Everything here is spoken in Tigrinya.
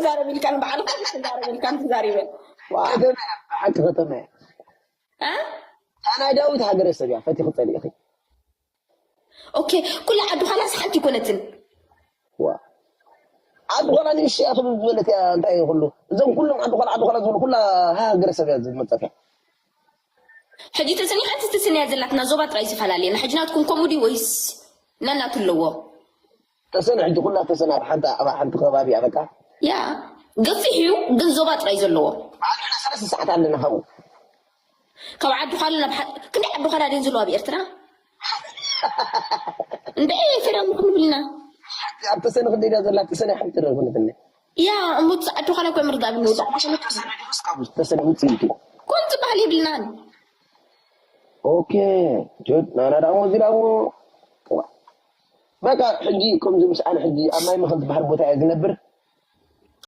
ትዛረብ ኢልካን ባዕልካ ትዛረብ ኢልካን ትዛሪበን። ዋ። ከተማ እያ፣ ብሓቂ ከተማ እያ። እ? እታ ናይ ዳዊት ሃገረ ሰብ እያ፣ ፈቲኺ ጸሊእኺ። ኦኬ፣ ኩላ ዓዲ ዃላስ ሓንቲ ኣይኮነትን። ዋ። ዓዲ ዃላ ንእሽቶ እያ ክብል ዝበለት እያ፣ እንታይ እዩ ኩሉ? እዞም ኩሎም ዓዲ ዃላ፣ ዓዲ ዃላ ዝብሉ ኩላ ሃገረ ሰብ እያ ዝመጸት እያ። ሕጂ ተሰኒ ሓንቲ ተሰንያ ዘላትና ዞባ ጥራይ ዝፈላለየና። ሕጂ ናትኩም ከምኡ ድዩ ወይስ ነናቱ ኣለዎ? ተሰነ ሕጂ ኩላ ተሰነ ኣብ ሓንቲ፣ ኣብ ሓንቲ ከባቢ እያ በቃ። ያ፣ ገፊሕ እዩ ግን ዞባ ጥራይ ዘለዎ። በዓል ሕነ ሰለስተ ሰዓት ኣለና ካብኡ። ካብ ዓዲ ዃላ ናብ ሓ-፣ ክንደይ ዓዲ ዃላ ድየን ዘለዋ ኣብ ኤርትራ? እንደ ኤርትራ ምኹን ብልና። ኣብ ተሰነ ክንደይ እያ ዘላ? ተሰነ ሓንቲ ትረፍ ንትነ። ያ፣ እሞ እቲ ዓዲ ዃላ እኮ ምርዳእ ብንወዳ። ተሰነ ውፅኢቱ። ኮን ዝበሃል የብልናን። ኦኬ። ጆድ፣ ናና ዳሞ፣ እዚ ዳሞ። በቃ ሕጂ ከምዚ ምስ ኣነ ሕጂ ኣብ ማይ መኸል ዝበሃል ቦታ እየ ዝነብር።